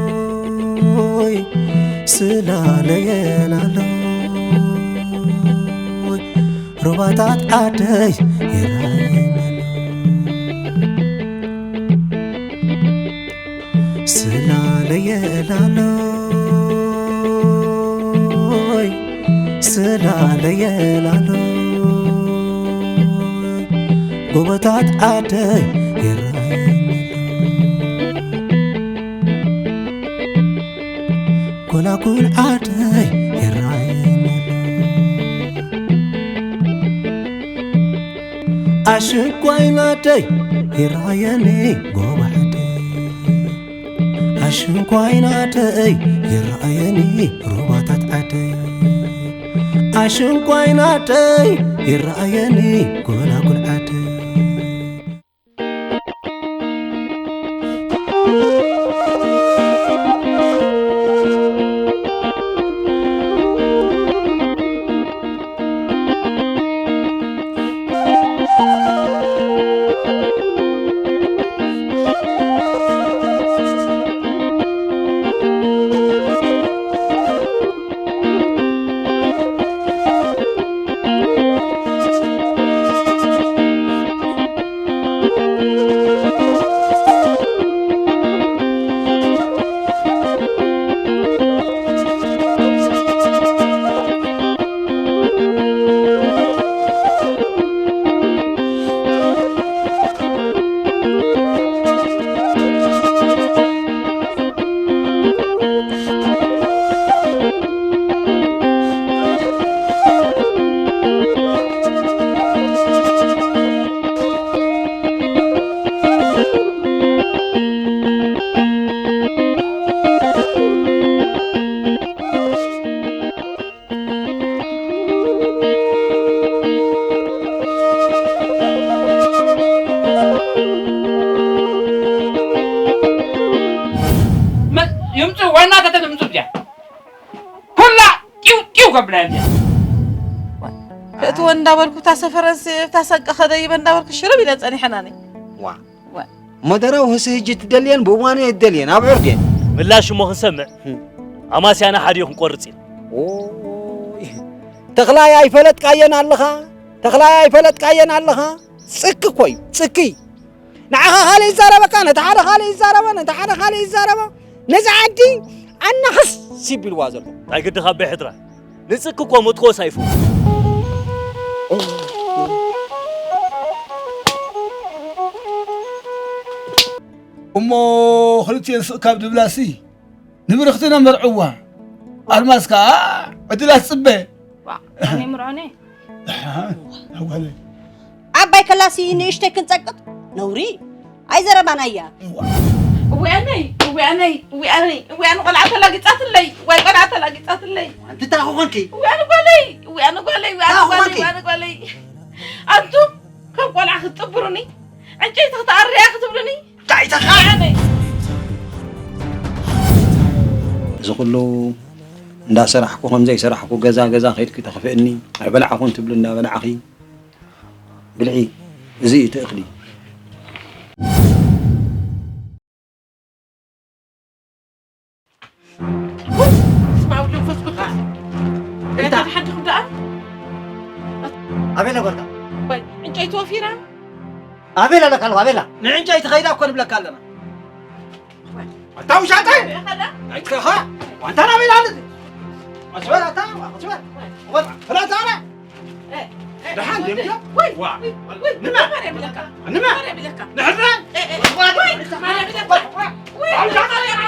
ስላለየላሎይ፣ ስላለየላሎይ፣ ሩባታት ዓደይ ይረኣየኒ። ስላለየላሎይ፣ ስላለየላሎይ፣ ጎቦታት ዓደይ ይረኣየኒ። ጎላጉል ዓደይ ይረኣየኒ። ኣሽንኳይ ናደይ ይረኣየኒ፣ ጎቦ ዓደይ። ኣሽንኳይ ናደይ ይረኣየኒ፣ ሩባታት ዓደይ። ኣሽንኳይ ናደይ ይረኣየኒ፣ ጎላጉል ዓደይ። መ-፣ ይምፁ፣ ዋና ከተን ይምፁ እዚኣ። ኩላ ጢው ጢው ከብላ እዚኣ። ክእትወ እንዳበልኩ፣ እታ ሰፈረንስ፣ እታ ሰቀ ከደይበ እንዳበልኩ ሽርብ ኢለ ጸኒሐና ነኝ። ዋ። ዋ። መደረው ህሲ ህጂ ትደልየን፣ ብእዋኑ እየ ትደልየን፣ ኣብ ዕርዲ እየን። ምላሽ እሞ ክንሰምዕ፣ ህም። ኣማስያና ሓደ ክንቆርጽ ኢና። ኦይ። ተኽላይ ኣይፈለጥካየን ኣለኻ? ተኽላይ ኣይፈለጥካየን ኣለኻ? ጽኪ እኮ እዩ፣ ጽኪ። ንዓኻ ካልእ ይዛረበካ፣ ነቲ ሓደ ካልእ ይዛረቦ፣ ነቲ ሓደ ካልእ ይዛረቦ። ነዚ ዓዲ ኣናኽስ ይብልዋ ዘሎ። እንታይ ግድኻ ኣቦይ ሕድራ? ንጽኪ እኮ መትኮስ ኣይፍቱ። እሞ ክልቲኤን ስቕ ካብ ድብላሲ፣ ንብርኽቲ ነመርዕዋ። ኣልማዝ ከኣ ዕድላ ትጽበ። ዋ፣ ኣነ ምርዖነ። ደሓን፣ ኣጓለይ። ዓባይ ከላሲ ንእሽተይ ክንጸቅጥ ነውሪ። ኣይ ዘረባና እያ። እዋነይ፣ እዋነይ፣ እዋነይ፣ እዋን ቆልዓ ተላጊጻትለይ፣ ወይ ቆልዓ ተላጊጻትለይ። ኣንቲ እንታይ ኮንኪ? እዋን ጓለይ፣ እዋን ጓለይ፣ እዋን እንታይ ጓለይ፣ ኮንኪ? እዋን ጓለይ። ኣንቱም ከም ቆልዓ ክትጥብሩኒ፣ ዕንጨይቲ ክትኣርያ ክትብሉኒ። እንታይ ኢኻ? እዋነይ። እዚ ኩሉ እንዳሰራሕኩ ከም ዘይሰራሕኩ ገዛ ገዛ ከይድኪ ተኽፍእኒ፣ ኣይበላዕኹን ትብሊ እንዳበላዕኺ። ብልዒ፣ እዚ እዩ እቲ እኽሊ። ስማ ወዲ መንፈስ ቅዱስ። እንታይ? እንታይ ሓድኹም ደኣ? ኣቤላ በቃ። ወይ፣ ዕንጨይቲ ወፊራ? ኣቤላ ኣለካ ኣለኹ፣ ኣቤላ። ንዕንጨይቲ ከይዳ እኮ ንብለካ ኣለና። ኣታ ውሻጠ! ኣይትከኻ! ኣንታ ናበይ ኢላ ኣለቲ? ኣስበር ኣታ፣ ኣስበር! ወጥ፣ ፍረታ ኣላ! ደሓን ደምጃ? ወይ! ዋ! ወይ! ንመ? ማርያም ይለካ! ንመ? ማርያም ይለካ! ንሕድረ? ኤ፣ ኤ! ወይ! ማርያም ይለካ! ወይ! ኣታ ማርያም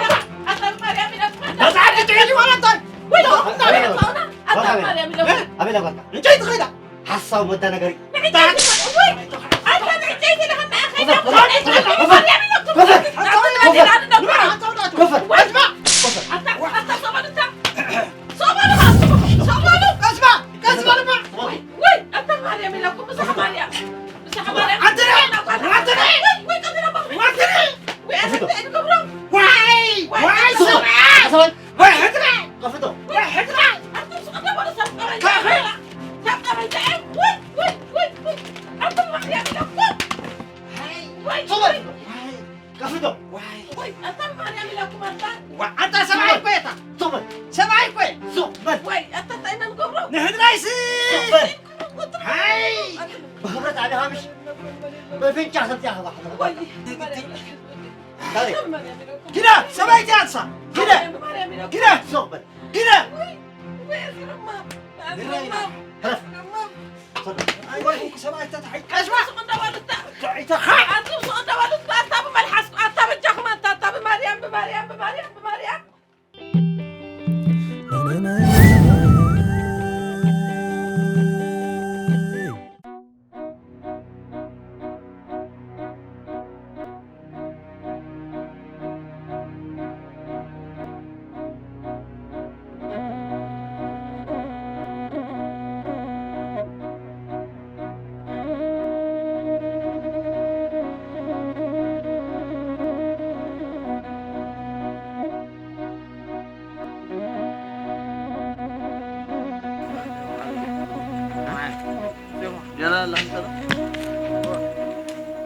ይለካ! መጽሓፍ ትጥዕሊ ዋላ እንታይ? ወይ! ኣታ ማርያም ይለካ! ኣበይ ነበርካ? ዕንጨይቲ ኸይዳ! ሓሳዊ መዳነገሪ። ንዕንጨይቲ ወይ! ኣታ ንዕንጨይቲ ኢለካ እንታይ ኸይዳ? ክፈት! ክፈት! ክፈት! ማርያም ይለካ! ክፈት! ኣንተ ነህ! ኣንተ ነህ! ኣንተ ነህ! ዋይ! ዋይ! ሰብኣይ! ሰብኣይ! ዋይ! ሕድራ! ከፍቶ! ዋይ! ሕድራ! ኣንቱም ስቕ እንዳበሉ ሰብ ቀበል ካብ! ሰብ ቀበል ተዐ! ዋይ! ዋይ! ዋይ! ዋይ! ኣንቱም ማርያም ኢለኩም! ዋይ! ዋይ! ሰብኣይ! ዋይ! ከፍቶ! ዋይ! ዋይ! ኣንቱም ማርያም ኢለኩም ኣንታ! ዋ! ኣንታ ሰብኣይ እኮ እየ እታ! ሱቕ በል! ሰብኣይ እኮ እየ! ሱቕ በል! ዋይ! ኣንታ እንታይ ኢና ንገብሮ? ንሕድራይሲ! ሱቕ በል! ሃይ! ብኽብረት ኣብኻ ምሽ በፍንጫ ሰብቲያ ኸባሕ። ዋይ! ዳሬ! ኪዳ! ሰብኣይ ትያንሳ! ኪዳ! ኪዳ! ሱቕ በል! ኪዳ! ንረይና! ህረፍ! ኣይ፣ ሰብኣይ ተታሒዝካ! ኣታ ብመልሓስኩም፣ ኣታ ብመልሓስኩም፣ ኣታ በጃኹም፣ ኣታ፣ ኣታ ብማርያም፣ ብማርያም፣ ብማርያም፣ ብማርያም።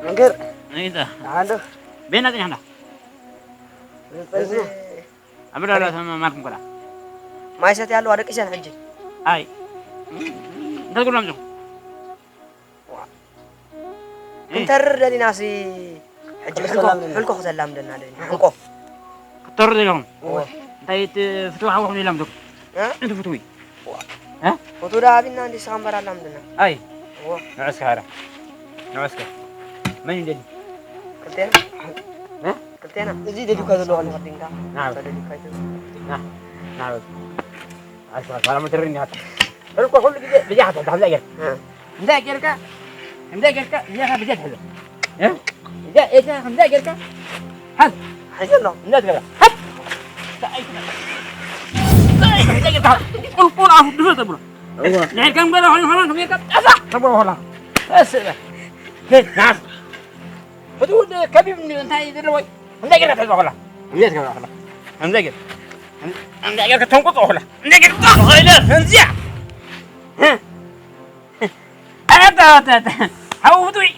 መንገር። ነይታ። ዓንዶ። ቤና ጽንሕና። ጽንሕና። ኣበዳ ላ ሰማ ማርኩም ከላ። ማይ ሰትያ ኣለዋ ደቂሰን ሕጂ። ኣይ። እንታይ ትብሎም ኣለኹም? ዋ። እ። ክንተርር ደሊናሲ ሕጂ ክልተ ሕልኮ፣ ላም ደሊና። ሕልኮ ክተላምደና ደሊና። ሕልኮ። ክትተርር ደሊኹም? እወ። እንታይ ትፍትዉ ሓወኹም ኢላምኩም? እ? እንታይ ትፍትዉ? ዋ። እ? ፍትዉ ዳ ኣቢልና እንዲ ስኻ እምበር ኣላምደና። ኣይ። እወ። ንዑ እስከ ሃራ። ንዑ እስከ። መን ይደሊ? ክልቴና። እ? ክልቴና። እዚ ደሊካ ዘሎ ኣለ። ዲንጋ። ናም። ተደሊካ እዩ። ና። ና በል። ኣስፋ ሰላም ትርኛ። እኮ ኩሉ ግዜ ብጃ ሓታ ከምዛ ጌር። እ። ከምዛ ጌርካ፣ ከምዛ ጌርካ፣ ብጃኻ ብጃ ትሕዞ። እ? ብጃ፣ እታ ከምዛ ጌርካ፣ ሓዝ። ሓዝ ኣሎ። እንዳ ትገብራ። ሓዝ። እንታይ ትበል? እንታይ ከምዛ ጌርካ፣ ቁልቁል ኣፉ ድፍእ ተብሎ። እዋ። ድሕር ከም ገለ ኮይኑ ኸማን ከም ጌርካ፣ ጠፋ ተብሎ ኸላ። በስ በል። ሂድ፣ ናስ። እቲ ውድ ከቢብ እንዲ እንታይ ዘለዎ? እንታይ ጌርካ ትሕዞ ኸላ? እንታይ ትገብራ ኸላ? እንታይ ጌር-፣ እንታይ ጌርካ ተንቁጾ ኸላ? እንታይ ጌርካ ተንቁጾ ኸላ? እንዚያ። ኣታ፣ ኣታ፣ ኣታ። ሓው ፍቱይ፣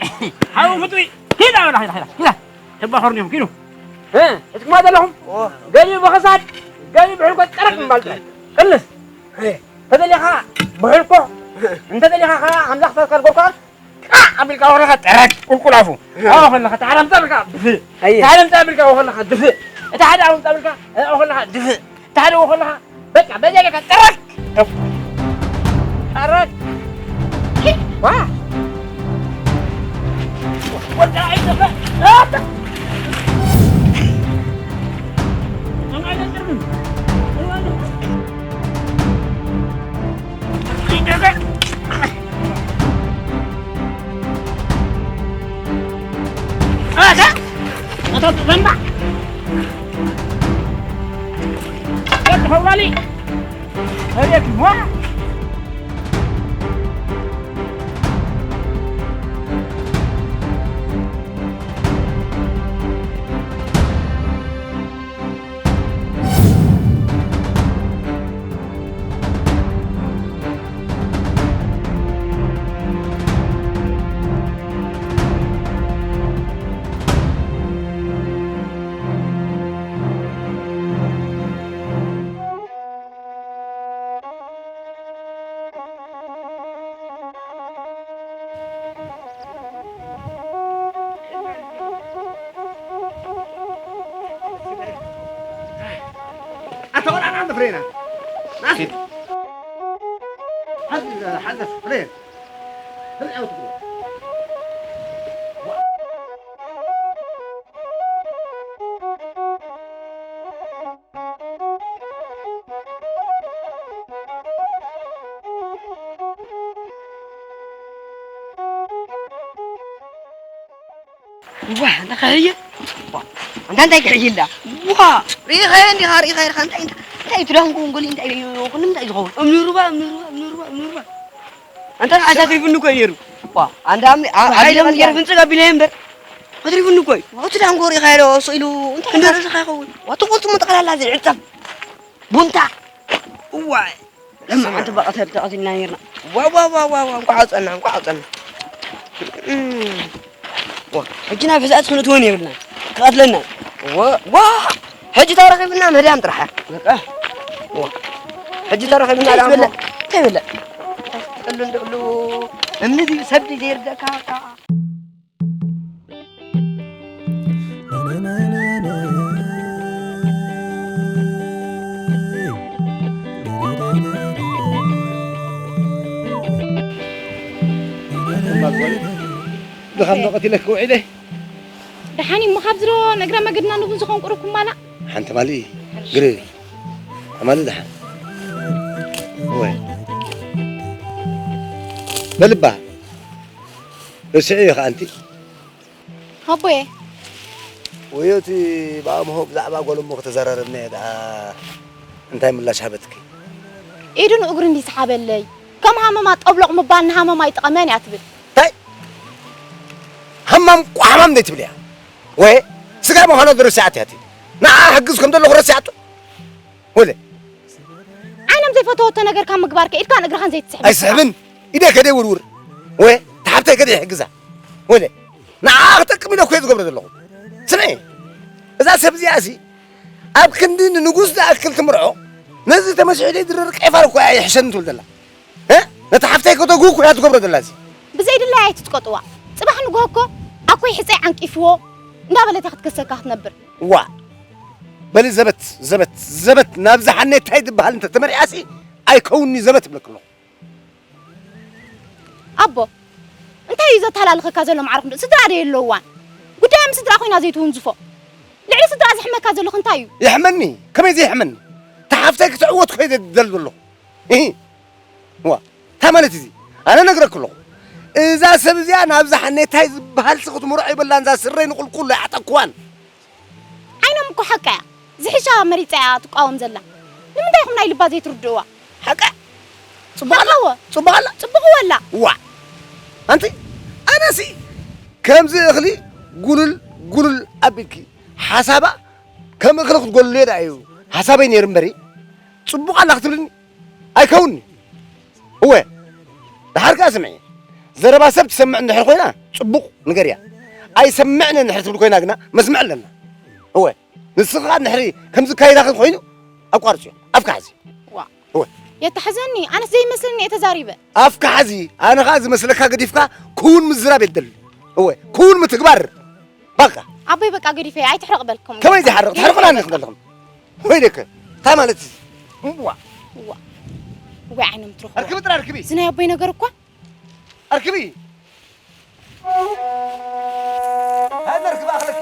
ሓው ፍቱይ። ኪዳ ወላ፣ ኪዳ፣ ኪዳ፣ ኪዳ። ተባኸርኒዮም፣ ኪዱ። እ፣ እትኩማ ዘለኹም? ኦ። ገሊኡ ብኸሳድ፣ ገሊኡ ብሕልኮ ጠረፍ ምባል ጥራይ። ቅልስ። እ። ተደሊኻ ብሕልኮ፣ እንተደሊኻ ኸዓ ከምዛ ክሳድካ ዝጎርኳ፣ ቃዕ ኣቢልካ ወኸለኻ ጠረግ ቁልቁል ኣፉ። እ። ኣዎ ኸለኻ፣ እቲ ሓደ ኣምጻ ኣቢልካ ድፍእ። ኣየ። እቲ ሓደ ኣምጻ ኣቢልካ ወኸለኻ ድፍእ። እቲ ሓደ ኣምጻ ኣቢልካ፣ እ፣ ወኸለኻ ድፍእ። ታዲያ ወኸለኻ በቃ በዚያ ጌርካ ጠረግ። ጠረግ። ዋ። ወልቃ ኣይተፈ-፣ ኣታ። ኣታ ቆልዓ ንዓም ፍሬና። ናሲ። ሓዚ፣ ሓዚ ፍሬን። ብልዓው ትግሮ። ዋ፣ እንታይ ክሕይል? ዋ፣ ኣንታ እንታይ ክሕይል ዳ? ዋ፣ ርኢኻዮ እንዲኻ፣ ርኢኻዮ ዲኻ? እንታይ፣ እንታይ፣ እንታይ ትዳንጉ እንጎሊ፣ እንታይ እዩ፣ ኩሉ እንታይ ዝኸውን? እምኒ ሩባ፣ እምኒ ሩባ፣ እምኒ ሩባ፣ እምኒ ሩባ። ኣንታ ኣሳትሪፉኒ እኮ እዩ ነይሩ። ዋ፣ ኣንዳ ኣምኒ፣ ኣ-፣ ሓይለ ኣምኒ ገይረ ፍንጭ ኣቢለ እምበር። ኣትሪፉኒ እኮ እዩ። እቲ ዳንጎር ኢኻ ኢሎ ስኢሉ እንታይ ክንደ-፣ ክንደ ረስኻ ይኸውን? ዋ፣ ትቆልጽሞ ጠቕላላ ዘይዕጸፍ። ቡንታ። እዋይ። ለማ ሓንቲ በቐተል ተቐቲልና ነይርና። ዋ፣ ዋ፣ ዋ፣ ዋ፣ ዋ፣ እንኳዕ ኣውጸና፣ እንኳዕ ኣውጸና። እም። ዋ፣ ሕጂ ናብ ሕዛእቲ ክንእትወን የብልና። ክቐትለና። ዋ፣ ዋ፣ ሕጂ ተረኺብና ምህዳም ጥራሕ። በቃ። ዋ፣ ሕጂ ተረኺብና እንታይ ደኣ እሞ። ትበልዕ? እንታይ በልዕ? ትጥሉ እንድዕሉ እምኒ ድዩ ሰብ ድዩ ዘይርደእካ? ድኻም ዶ ቀቲለኪ ውዒለ? ደሓን እሞ ካብዚ ዶ ንእግረ መገድና ንቡን ዝኾን ቁሩብ ክማላእ? ሓንቲ ማሊ ግሪ። ማሊ ደሓን። ወይ። በልባ። ርስዒ እዩ ኸኣ ኣንቲ። ኣቦየ። ወዮ እቲ ብኣምሆ ብዛዕባ ጓል እሞ ክተዘራረብና እየ ደኣ እንታይ ምላሽ ሃበትኪ? ኢዱን እግሩን ይስሓበለይ። ከም ሃመማ ጠብሎቕ ምባል ንሃመማ ኣይጠቐመን እያ ትብል። እንታይ? ሃማም ቋሓማም እንዴት ትብል እያ? ወይ ስጋ ምዃና ዝረስዓት እያ እቲ። ንዓ ሕግዝ ከም ዘለኹ ረስዓቱ። ወለ። ዓይኖም ዘይፈተወቶ ነገር ካብ ምግባር ከ ኢድካን እግርኻን ዘይትስሕብ። ኣይስሕብን። ኢደ ከደይ ውርውር። ወይ ተሓብተይ ከደይ ሕግዛ። ወለ። ንዓ ክጠቅም ኢለ እኮ እየ ዝገብሮ ዘለኹ። ስምዒ። እዛ ሰብ እዚኣ ሲ ኣብ ክንዲ ንንጉስ ዝኣክል ትምርዖ፣ ነዚ ተመሲሑ ዘይድረር ቀይፋር እኮ እያ ይሕሸኒ ትብል ዘላ። እ? ነታ ሓፍተይ ከተጉ እኮ እያ ትገብሮ ዘላ እዚ። ብዘይድላይ ኣይትጥቀጥዋ። ጽባሕ ንግሆ እኮ ኣኮይ ሕጸይ ዓንቂፍዎ እንዳበለት እያ ክትከሰካ ክትነብር። ዋ። በሊ ዘበት፣ ዘበት፣ ዘበት ናብዛ ሓኔታይ ዝበሃል እንተ ተመሪዓሲ ኣይከውንኒ ዘበት እብለኪ ኣለኹ። ኣቦ፣ እንታይ እዩ ዘተሃላልኸካ ዘሎ ማዕረ ክንዶ? ስድራ ዶ የለዋን? ጉዳያ ምስ ስድራ ኮይና ዘይትውንዝፎ? ልዕሊ ስድራ ዘሕመካ ዘሎ እንታይ እዩ? የሕመኒ? ከመይ ዘይሕመኒ? እታ ሓፍተይ ክትዕወት እኮ እየ ዝደሊ ዘለኹ። እሂ። ዋ፣ እንታይ ማለት እዚ? ኣነ ነግረክ ኣለኹ። እዛ ሰብ እዚኣ ናብዛ ሓኔታይ ዝበሃል ሲ ክትምርዖ ይበላን እዛ ስረይ ንቁልቁል ኣይዓጠቅክዋን። ዓይኖም እኮ ሓቃ እያ። ዝሕሻ መሪጻ እያ ትቃወም ዘላ። ንምንታይ ኢኹም ናይ ልባ ዘይትርድእዋ? ሓቃ? ጽቡቕ ኣላ? ጽቡቕ ኣላ? ጽቡቕ ወላ? ዋ። ኣንቲ፣ ኣነሲ ከምዚ እኽሊ ጉልል ጉልል ኣቢልኪ ሓሳባ ከም እኽሊ ክትጎልልዮ ደኣ እዩ ሓሳበይ ነይሩ እምበሪ። ጽቡቕ ኣላ ክትብልኒ? ኣይከውንኒ። እወ፣ ደሓር ከኣ ስምዒ። ዘረባ ሰብ ትሰምዕ እንድሕር ኮይና፣ ጽቡቕ ንገርያ። ኣይሰምዕን እንድሕር ትብል ኮይና ግና፣ መስምዕ ኣለና። እወ፣ ንስኺ ከኣ እንድሕሪ ከምዚ ካይዳኺ ኮይኑ፣ ኣቋርጽዮ። ኣፍካ ሓዚ። ዋ። እወ። የተሕዘኒ፣ ኣነስ ዘይመስለኒ እየ ተዛሪበ። ኣፍካ ሓዚ፣ ኣነ ከኣ ዝመስለካ ገዲፍካ፣ ክውን ምዝራብ የደልን። እወ፣ ክውን ምትግባር። በቃ። ኣቦይ በቃ ገዲፈ፣ ኣይትሕረቕ በልኩም። ከመይ ዝሓርቕ? ትሕርቑና እንዲኹም ዘለኹም። ወይ ደከ፣ እንታይ ማለት እዚ? እዋ። እዋ። ወይ ዓይኖም ትረኽቡ። ኣርክቢ ጥራ ኣርክቢ። እዚ ናይ ኣቦይ ነገር እኳ። ኣርክቢ። ሃይ መርክብ ኣኽለኪ።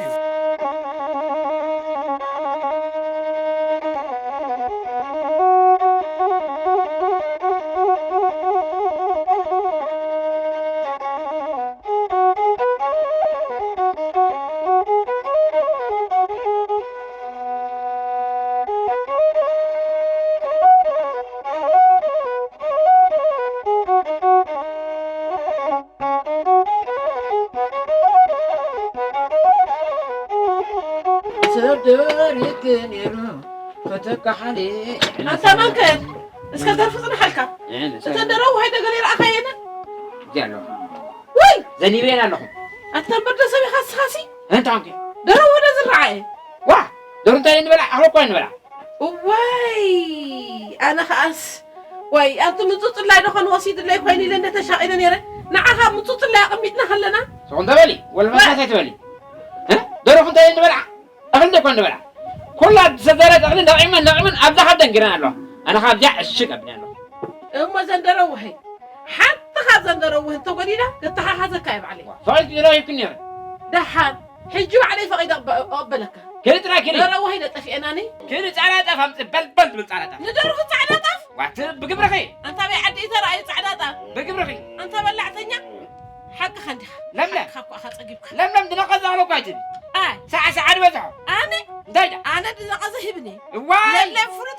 ሰብ ደሪክ ነይሩ። ፈተካ ሓሊ ኣታ መን ከ? እስከ ደርፊ ጽንሓልካ። እተን ደረው ሃይደ ገለ ይረኣኻየን? እዚኣ ኣለኹ። ወይ! ዘኒበየን ኣለኹ። ኣታ እምበር ዶ ሰብ ኢኻ እስኻሲ? እንታይ ኮንኪ? ደረው ወደ ዝረኣየ። ዋ! ደሩ እንታይ ንበላ? ኣኽሎ እኮ ንበላ። እዋይ! ኣነ ኸኣስ፣ ዋይ፣ ኣብቲ ምጹጽላይ ዶ ኾን ወሲድለይ ኮይኑ ኢለ እንደ ተሻቒለ ነይረ። ንዓኻ ምጹጽላይ ኣቐሚጥና ከለና። ስቕ እንተ በሊ፣ ወላ ዋ! ፈሳስ ኣይትበሊ። እ? ደረኹ እንታይ ንበልዓ? እኽሊ ደኮ ንበልዓ። ኩላ ዝተዘረት እኽሊ ለቒመን ለቒመን ኣብዛ ካብ ደንጊረን ኣለዋ። ኣነ ካብዚኣ ዕሽግ ኣብኒ ኣለኹ። እሞ ዘንደረውኸይ፣ ሓንቲ ካብ ዘንደረውህ እንተጎዲላ፣ ክተሓሓዘካ እየ ባዕለይ። ፈቒድኪ ዶ ሂብክኒ ነይረ? ደሓን፣ ሕጂ ባዕለይ ፈቒደ እቕበ-፣ እቕበለካ። ክሊ ጥራይ ክሊ። ደረውኸይ ነጠፊኤናኒ። ክሊ ጻዕዳ ጣፍ ኣምጽእ፣ በልበል ትብል ጻዕዳ ጣፍ። ንደርሁ ጻዕዳ ጣፍ? ዋት ብግብርኺ። ኣንታ በይ ዓዲ ተራእዩ ጻዕዳ ጣፍ። ብግብርኺ። ኣንታ በላዕተኛ፣ ሓቅኻ እንዲኻ። ለምለም። ሓቅኻ እኮ ኣኻ ጸጊብካ። ለምለም ድነቐ ዛዕባ እኮ ኣይትብል። ኣይ። ሳዕ ሳዕ ዝበዝሖ። ኣነ? እንታይ ደኣ? ኣነ ድነቐ ዘሂብኒ። እዋይ! ለምለም ፍሩት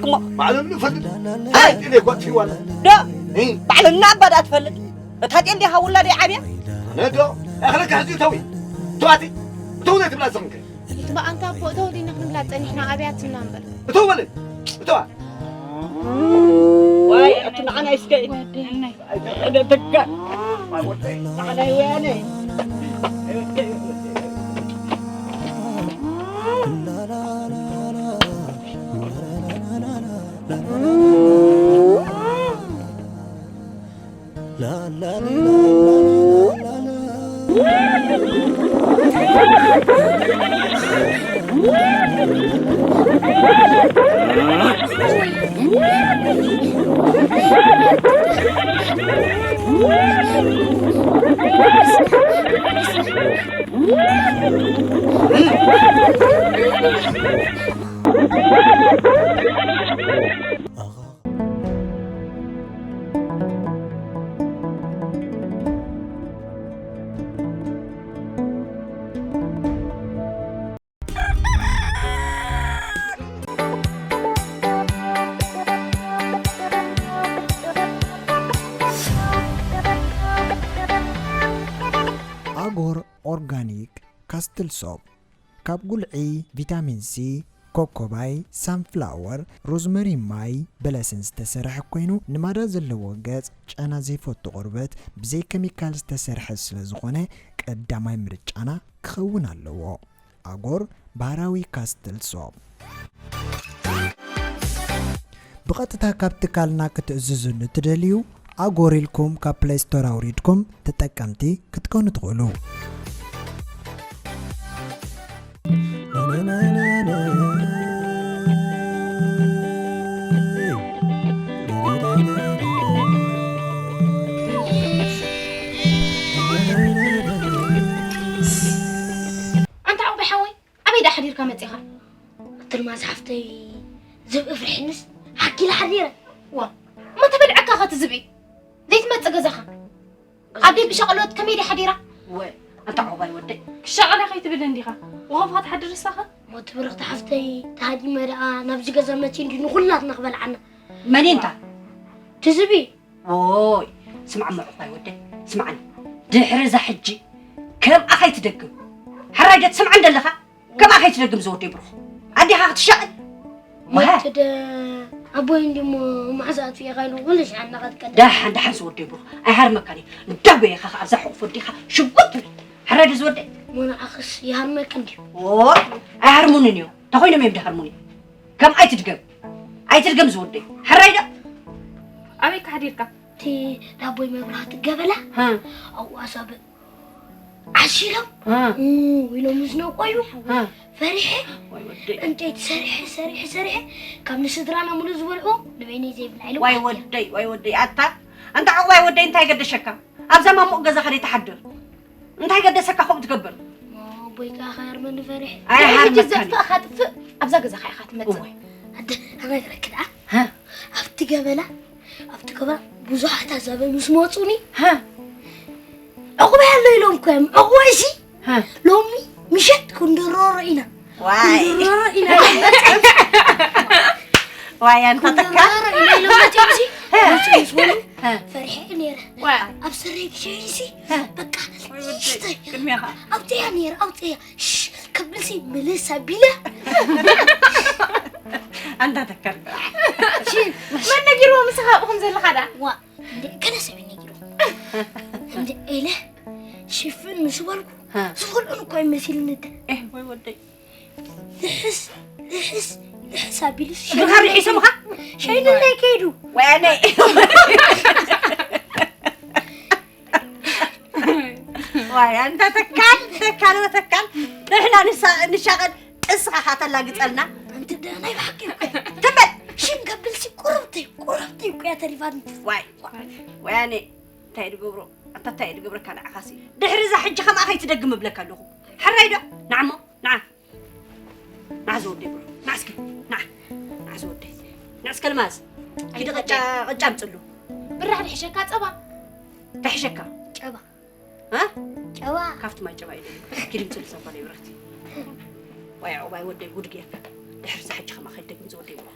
ነይርክሞ። ባዕሉ ንፈልጥ። ኣይ፣ ጥለ ጓት ይዋለ። ዶ? እ? ባዕልና ኣባ ዳ ትፈልጥ። እታ ጤል ዲኻ ውላደይ ዓብያ? ኣነ ዶ? ኣኽለካ ሕዚ ተዊ። ተዋቲ። ተው ነይ ትብላ ዘኽንከ። እትባ ኣንታ ኣቦ እተው ዲና ክንብላ ጸኒሕና ኣብያትና እምበር። እተው በለ። እተዋ። ዋይ፣ ኣቲ ንዓና ይስከ። ወደይ። ኣይተደጋ። ንዓና ይወያነ። ኣጎር ኦርጋኒክ ካስትል ሶፕ ካብ ጉልዒ፣ ቪታሚን ሲ፣ ኮኮባይ፣ ሳንፍላወር፣ ሮዝመሪ፣ ማይ፣ በለስን ዝተሰርሐ ኮይኑ፣ ንማዳ ዘለዎ ገጽ፣ ጨና ዘይፈቱ ቆርበት፣ ብዘይ ኬሚካል ዝተሰርሐ ስለ ዝኾነ ቀዳማይ ምርጫና ክኸውን ኣለዎ። ኣጎር ባህራዊ ካስትል ሶፕ። ብቐጥታ ካብ ትካልና ክትእዝዙ ንትደልዩ፣ ኣጎር ኢልኩም ካብ ፕለይ ስቶር ኣውሪድኩም ተጠቀምቲ ክትኮኑ ትኽእሉ። ኣንታ ዓቕባይ ሓወይ፣ ኣበይ ደኣ ሓዲርካ መጺኻ? ኣቲ ኣልማዝ ሓፍተይ፣ ዝብኢ ፍርሒንስ ሓኪለ ሓዲረ። ዋ፣ እሞ ተበልዐካ ኸ እቲ ዝብኢ? ዘይትመጽእ ገዛኻ? ኣብ ደብሸቐሎት ከመይ ድያ ሓዲራ? ወ፣ ኣንታ ዓቕባይ ወደይ፣ ክሻቐላ ከይትብል እንዲኻ። ወኸም ኸትሓድር ንሳኸ? እሞ እቲ ብርኽቲ ሓፍተይ፣ ተሃዲመ ደኣ ናብዚ ገዛ መጺኡ እንዲ ንኹላትና ክበልዓና። መን እዩ እንታ? እቲ ዝብኢ። ዎይ፣ ስማዕ እሞ ዕቑባይ ወደይ፣ ስማዕኒ። ድሕሪ እዛ ሕጂ ከምኣ ከይትደግም። ሕራይ ዶ ትሰምዓኒ ደለኻ? ከምኣ ከይትደግም ዝወደይ ብሩኽ። ኣዴኻ ክትሻቐል። ሞት ደ ኣቦይ እንዲሞ ማዕዛት የኻሉ ኩሉ ሻዕ እናኸትከደ። ደሓን ደሓን ዝወደይ ብሩኽ ኣይሃርመካን እዩ። እንዳጎየኻ ኸዓ ኣብዛ ሕቑፍ ወዲኻ ሽጉጥ ትብል። ሕራይ ዶ ዝወደይ? ሞናዓኽስ ይሃርመክ እንዲዩ። ኦ ኣይሃርሙንን እዮም። ተኾይኖም እዮም ድሃርሙኒ። ከም ኣይትድገም ኣይትድገም ዝወደይ። ሕራይ ዶ? ኣበይ ካሕዲርካ? እቲ ዳቦይ መብራህቲ ገበላ ሃ ኣብኡ ኣሳብ ዓሲሎም ሃ ኡ ኢሎም ዝነቆዩ ሃ ፈሪሐ ወይ ወደይ። ዕንጨይቲ ሰሪሐ ሰሪሐ ሰሪሐ ካብ ንስድራና ሙሉ ዝበልዑ ንበይነይ ዘይብላ ኢሎም ዋይ ኣትያ። ወደይ ወይ ወደይ ኣታ ኣንታ ዕቑባይ ወደይ እንታይ ገደሸካ ኣብዛ ማሙቕ ገዛኻ ደይ ትሓድር እንታይ ገደሰካ ከምኡ ትገብር ኣቦይ ከዓ ከሃርመኒ ፈሪሐ ኣይ ሕጂ ሃርመካኒ ዘጥፋእኻ ጥፍእ ኣብዛ ገዛኻ ኢኻ ትመፅእ እወ ኣደ ኣነግረክ ደኣ ሃ ኣብቲ ገበላ ኣብቲ ገበላ ብዙሓት ኣዛብእ ምስ መፁኒ ሃ ዕቑባይ ኣሎ ኢሎም እኮ እዮም ዕቑባይ ሲ ሃ ሎሚ ምሸት ክንድረሮ ኢና ዋይ ክንድረሮ ኢና ዋይ ኣንታ ተካ ክንድረሮ ኢና ኢሎም መፅኦም ሲ መፁ ምስ በሉ ፈሪሐ ነይረ ኣብ ስረይ ክሸይን ሲ በቃ ቅድሚኻ ኣብፀያ ነይረ ኣብፀያ ክብል ሲ ምልስ ኣቢለ ኣንታ ተካ መን ነጊርዎ ምስኻ ኣብኹም ዘለኻ ዳ ዋ እንደ ገለ ሰብ ነጊሩ እንደ ኤለ ሽፍን ምስ በልኩ ዝፈልጡን እኮ ይመሲልኒ ደ ወይ ወደይ ልሕስ ልሕስ ልሕስ ኣቢሉ ብኻሪ ሒሶምኻ ሸይንለይ ከይዱ ወያነ ዋይ ኣንታ ተካል ተካል ወተካል ንሕና ንሻቐል እስኻ ኻተላግጸልና ኣንቲ ደ ናይ ብሓቂ እኮ ትበል ሽም ከብልሲ ቁርብተይ ቁርብተይ እኮ እያ ተሪፋትኒ ዋይ ወያነ እንታይ ድገብሮ ኣታ እንታይ ድገብረካ ንዓኻሲ ድሕሪ እዛ ሕጂ ከምኣ ከይትደግም እብለካ ኣለኹ ሕራይ ዶ ንዓሞ ንዓ ንዓ ዝወደይ ብሎ ንዓ እስከ ንዓ ንዓ ዝወደይ ንዓ እስከ ልማዝ ኪዲ ቅጫ ቅጫ ኣምፅሉ ብራሕ ድሕሸካ ፀባ ድሕሸካ ጨባ ጨባ ካብቲ ማይ ጨባ እዩ ኪዲ ምፅሉ ሰባ ናይ ብረክቲ ዋይ ዕቑባይ ወደይ ጉድ ገይርካ ድሕሪ እዛ ሕጂ ከማ ከይደግም ዝወደይ ብሎ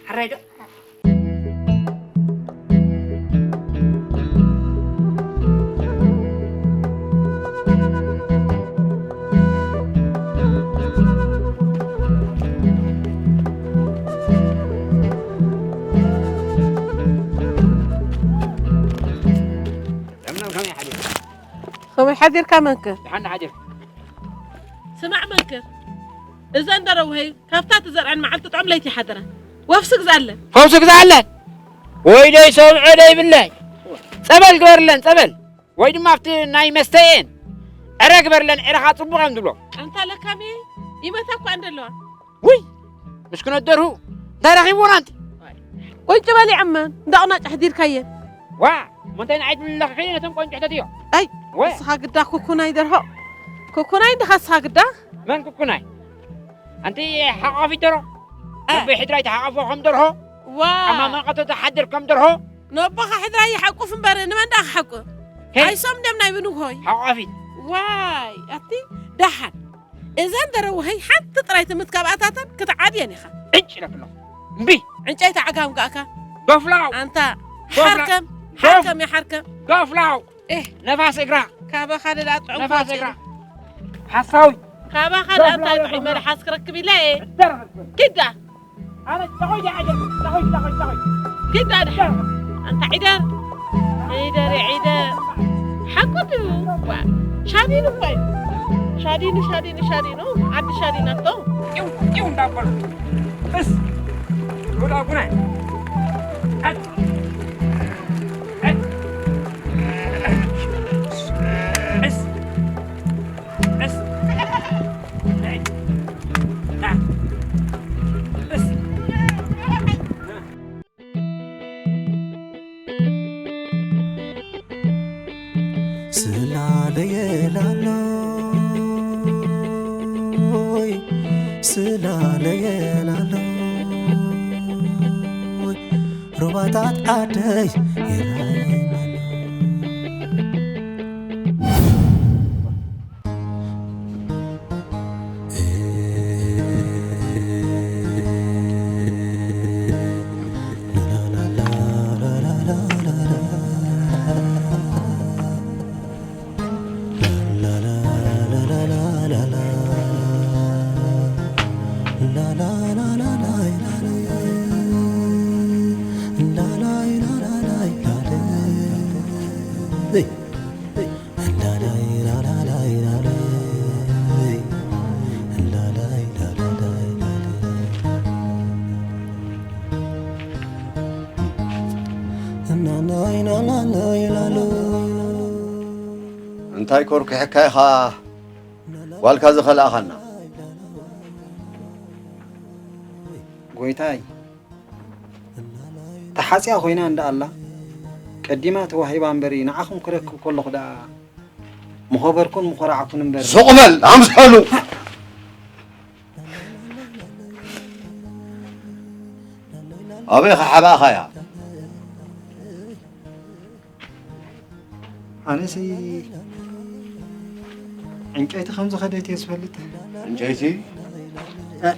ሓራይ ዶ ከመይ ሓዲርካ መንክር? ደሓን ሓዲርካ? ስማዕ መንክር፣ እዘን ደረውሀይ ካብታ ትዘርዐን መዓልቲ ጥዑም ለይቲ ይሓድራ። ወፍሲ ግዛለን። ፈውሲ ግዛለን። ወይ ደይ ሰምዖ ደይ ብለይ። ጸበል ግበርለን ጸበል። ወይ ድማ ኣብቲ ናይ መስተየን ዕረ ግበርለን ዕረኻ ጽቡቕ እዮም ዝብሎ። ኣንታ ለካሚ ይመታ እኳ እንደለዋ። ውይ ምስክኖት ደርሁ እንታይ ረኺብዎን ኣንቲ ቁጭ በሊ ዕመን እንዳቕናጭ ኣሕዲርካየን ዋ እሞ እንታይ ንዓይ ትብልለኺ ኺዲ ነቶም ቆንጭሕተት እዮ ኣይ ወይ ንስኻ ግዳ ኩኩናይ ደርሆ ኩኩናይ ድኻ ንስኻ ግዳ መን ኩኩናይ ኣንቲ ሓቋፊት ደርሆ ኣበይ ሕድራይ ተሓቋፎ ከም ደርሆ ዋ ኣማማቐቶ ተሓድር ከም ደርሆ ነቦኻ ሕድራይ ይሓቁፍ እምበር ንመን ደኣ ክሓቁፍ ከይ- ኣይሶም ድዮም ናይ ብንግሆይ ሓቋፊት ዋይ ኣቲ ደሓን እዘን ደረውሀይ ሓንቲ ጥራይ ትምት ካብ ኣታተን ክትዓብየን ኢኻ። ዕጭ ኢለክሎ። እምቢ። ዕንጨይቲ ዓጋም ጋእካ። ዶፍላው። ኣንታ ዶፍላ- ሓርከም ዶፍ- ሓርከም ይሓርከም። ዶፍላው። ኤህ። ነፋስ እግራ። ካባኻ ደኣ ጥዑም ነፋስ ክወጽእ እግራ። እዩ። ሓሳዊ። ካባኻ ደኣ እንታይ ጥዑይ መልሓስ ክረክብ ኢለ እየ። እደረኸ። ኪዳ። ኣነ ጨኾይ ደኣ ዓጀብ። ጨኾይ፣ ጨኾይ፣ ጨኾይ። ኪዳ ደሓ። እደረኸ። ኣንታ ዒደር። ዒደር፣ ዒደር። ሓቁ ድዩ? ዋ፣ ሻዲኑ እኮ እዩ። ሻዲኑ፣ ሻዲኑ፣ ሻዲኑ። ዓዲ ሻዲናቶ። ጢው፣ ጢው እንዳበሉ። እስ። ወዳ ጉና። ኣት። ኣት። እስ። እስ። ናይ። ና። እስ። ስላለየ ላሎይ፣ ስላለየ ላሎይ፣ ሩባታት ዓደይ ይረኣየና ኣሎ። እንታይ ኮርኩ ሕካይኻ ጓልካ ዝኸላእኻና? ጎይታይ፣ ተሓጽያ ኮይና እንዳ ኣላ፣ ቀዲማ ተዋሂባ እምበሪ፣ ንዓኹም ክረክብ ከለኹ ደኣ ምኸበርኩን ምኾራዕኩን እምበር። ሱቕ በል ኣምሰሉ። ኣበይ ኸሓባእኻያ? ኣነሲ ዕንጨይቲ ከም ዝኸደት እየ ዝፈልጥ። ዕንጨይቲ? እ፣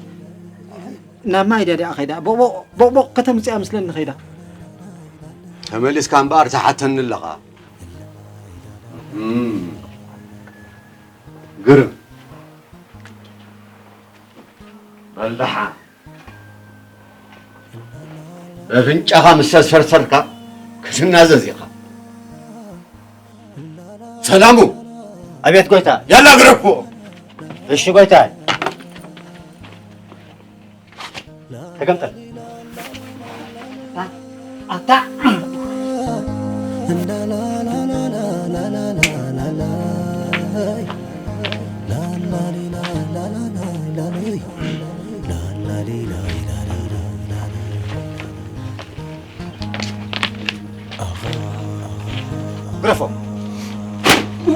ናብ ማይ ድያ ዲኣ ኸይዳ? ቦቕቦቕ፣ ቦቕቦቕ ከተምጽያ ምስለኒ ኸይዳ። ተመሊስካ እምበኣር ትሓተኒ ኣለኻ። እም፣ ግርም። በል ደሓን። በፍንጫኻ ምስ ተስፈርሰርካ ክትናዘዝ ኢኻ። ሰላሙ! ኣቤት ጎይታ። ያላ ግረፍዎ! እሺ ጎይታ። ተገምጠል። ኣታ ግረፎ።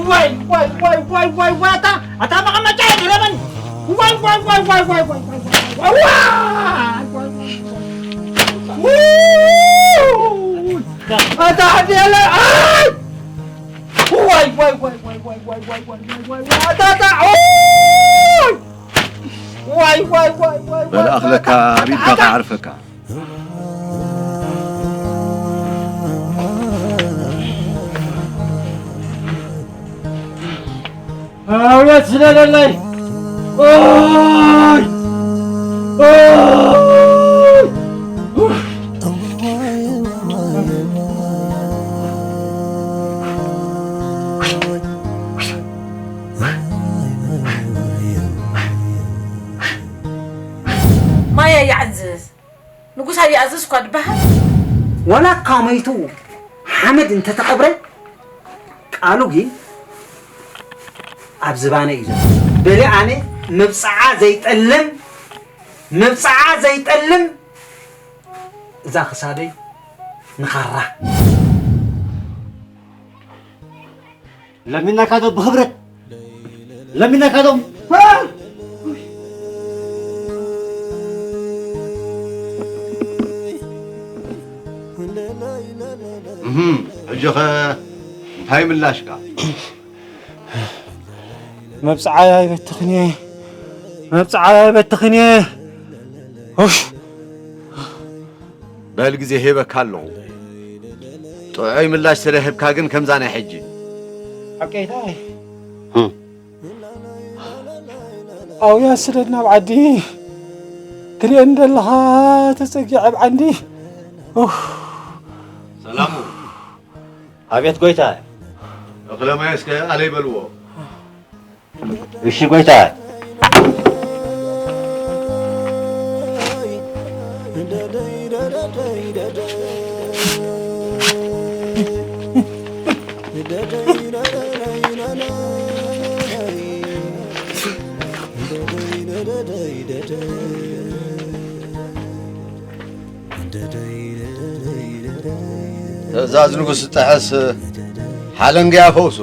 ዋይ ዋይ ዋይ ዋይ ዋይ ዋይ፣ ኣታ፣ ኣታ መቐመጫ ግረመኒ። ዋይ ዋይ ዋይ ዋይ ዋይ ዋይ ዋይ ዋይ ዋይ ዋይ ዋይ ዋይ ዋይ ዋይ። ኣታ ዓዲ የለ። ኣይ! ዋይ ዋይ ዋይ ዋይ ዋይ ዋይ ዋይ ዋይ ዋይ ዋይ ዋይ። ኣታ፣ ኣታ፣ ኦይ! ዋይ ዋይ ዋይ ዋይ ዋይ። በል ኣኽለካ ኣቢልካ ኣታ፣ ኣታ። ከዓርፈካ። ኣውያት ስለለለይ። ኦይ! ኦይ! ማይ ኣየዕዝዝ፣ ንጉስ ኣየኣዝዝ እኳ ድበሃል። ዋላ እኳ መይቱ ሓመድ እንተተቐብረ፣ ቃሉ ግን ኣብ ዝባነ እዩ ዘሎ። በሊ ኣነ መብጽዓ ዘይጠልም፣ መብጽዓ ዘይጠልም እዛ ክሳደይ ንኻራ። ለሚናካ ዶ ብኽብረት ለሚናካ ዶ? እህም፣ ሕጂ ኸ እንታይ ምላሽካ? መብጽዓይ ኣይበትኽን እየ። መብጽዓይ ኣይበትኽን እየ። ኡፍ። በል ግዜ ሂበካ ኣለኹ። ጥዑይ ምላሽ ስለ ህብካ ግን ከምዛ ናይ ሕጂ። ሓቀይታ እየ። ህም። ኣውያ ስደድ ናብ ዓዲ። ክሪኤን ደለኻ ተጸጊዐ ኣብ ዓንዲ። ኡፍ። ሰላሙ። ኣቤት ጎይታ። እኽለ ማይ እስከ ኣለይ በልዎ። እሺ ጎይታ። ትእዛዝ ንጉስ ዝጠሕስ ሓለንግያ ፈውሱ።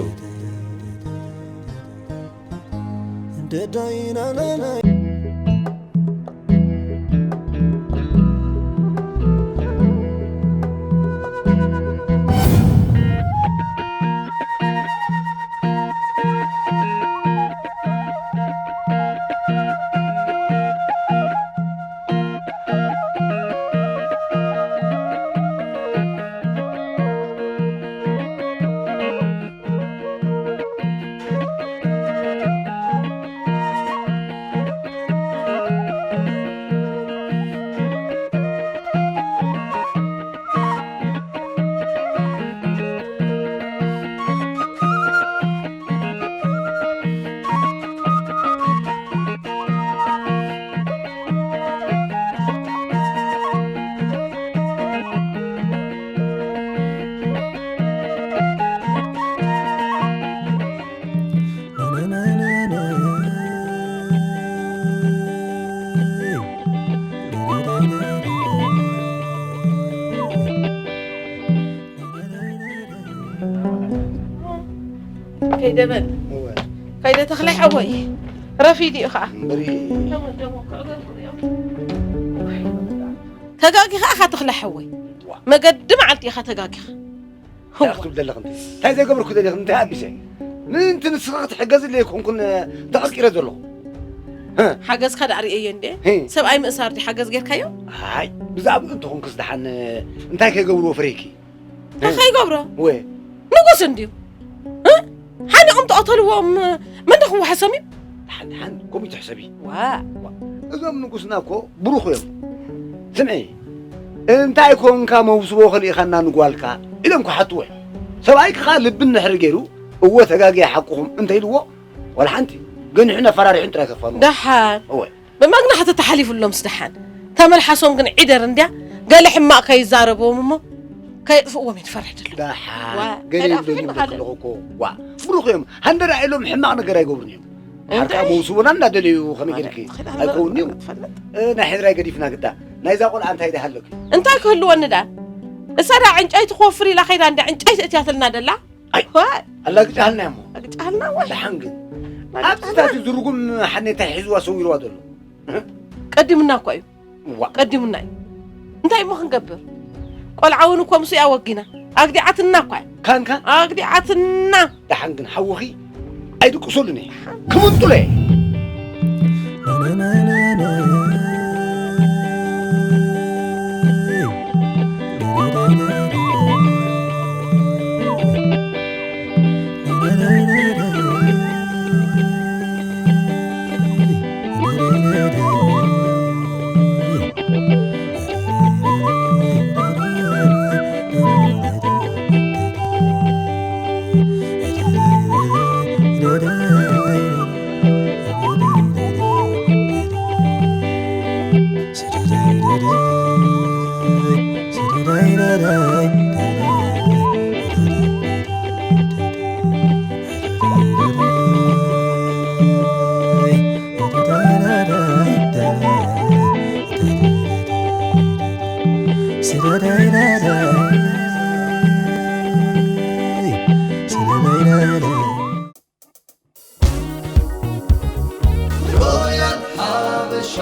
ደበል እወ ከይደ ተኽለ ሓወይ ረፊድ እዩ ከዓ እምበሪ ተጋጊኻ ኢኻ ተኽለ ሓወይ መገዲ መዓልቲ ኢኻ ተጋጊኻ እንታይ ክትብል ዘለኽ እንታይ እንታይ ዘይገብርኩ ዘለኽ እንታይ ኣቢሰ ምንቲ ንስኻ ክትሕገዝለይ ኮንኩን ተቐርቂረ ዘለኹ ሓገዝካ ዳዕርእየዮ እንዴ ሄ። ሰብኣይ ምእሳር ዲ ሓገዝ ጌርካዮ ኣይ ብዛዕባኡ እንተኾንክስ ደሓን እንታይ ከይገብርዎ ፍረይኪ እንታይ ከይገብሮ ወ ንጉስ እንድዩ እ? ሓኒቖም ተቐተልዎም መን ዶ ክወሓሶም እዩ ደሓን ደሓን ከምኡ ትሕሰቢ ዋ እዞም ንጉስና እኮ ብሩኽ እዮም ስምዒ እንታይ ኮንካ መውስቦ ከሊእኻና ንጓልካ ኢሎም ክሓትዎ እዮም ሰብኣይኪ ኸዓ ልቢ እንድሕሪ ገይሩ እወ ተጋግየ ሓቅኹም እንተኢልዎ ዋላ ሓንቲ ገኒሑን ኣፈራሪሑን ጥራይ ከፋንዎ ደሓን እወ ብመግናሕቲ ተሓሊፉሎምስ ደሓን ተመልሓሶም ግን ዒደር እንድያ ገለ ሕማቕ ከይዛረብዎም እሞ ከየጥፍእዎም እዩ ንፈርሕ ደሎ ደሓን ዋ፣ ገለ ከይዳ ይብለኒ ፍሕም ኣለኹ እኮ ዋ ብሩኽ እዮም ሃንደራ ኢሎም ሕማቕ ነገር ኣይገብሩን እዮም ሓርካ እንታይ? መውስቦና እንዳደለዩ ከመይ ጌርኪ ከይዳ ኣይከውን እዩ ትፈልጥ እ፣ ናይ ሕድራይ ገዲፍና ግዳ ናይዛ ቆልዓ እንታይ ደሃለኪ እንታይ ክህልወኒ ዳ እሳ ዳ ዕንጨይቲ ክወፍር ኢላ ከይዳ እንዳ ዕንጨይቲ እትያትልና ደላ ኣይ። ዋ ኣላግጫሃልና እሞ ኣግጫሃልና ዋ ደሓን ግን ኣብዚታት ዝርጉም ሓኔታይ ሒዝዋ ሰዊርዋ ዘሎ ቀዲሙና እኮ እዩ ዋ ቀዲሙና እዩ እንታይ እሞ ክንገብር ቆልዓ እውን እኮ ምስኡ ኣወጊና ኣግዲዓትና እኳ እዩ ካንካ ኣግዲዓትና ደሓን ግን ሓውኺ ኣይድቅሰሉን እየ ክምንጥሎ እየ ሮያል ሓበሻ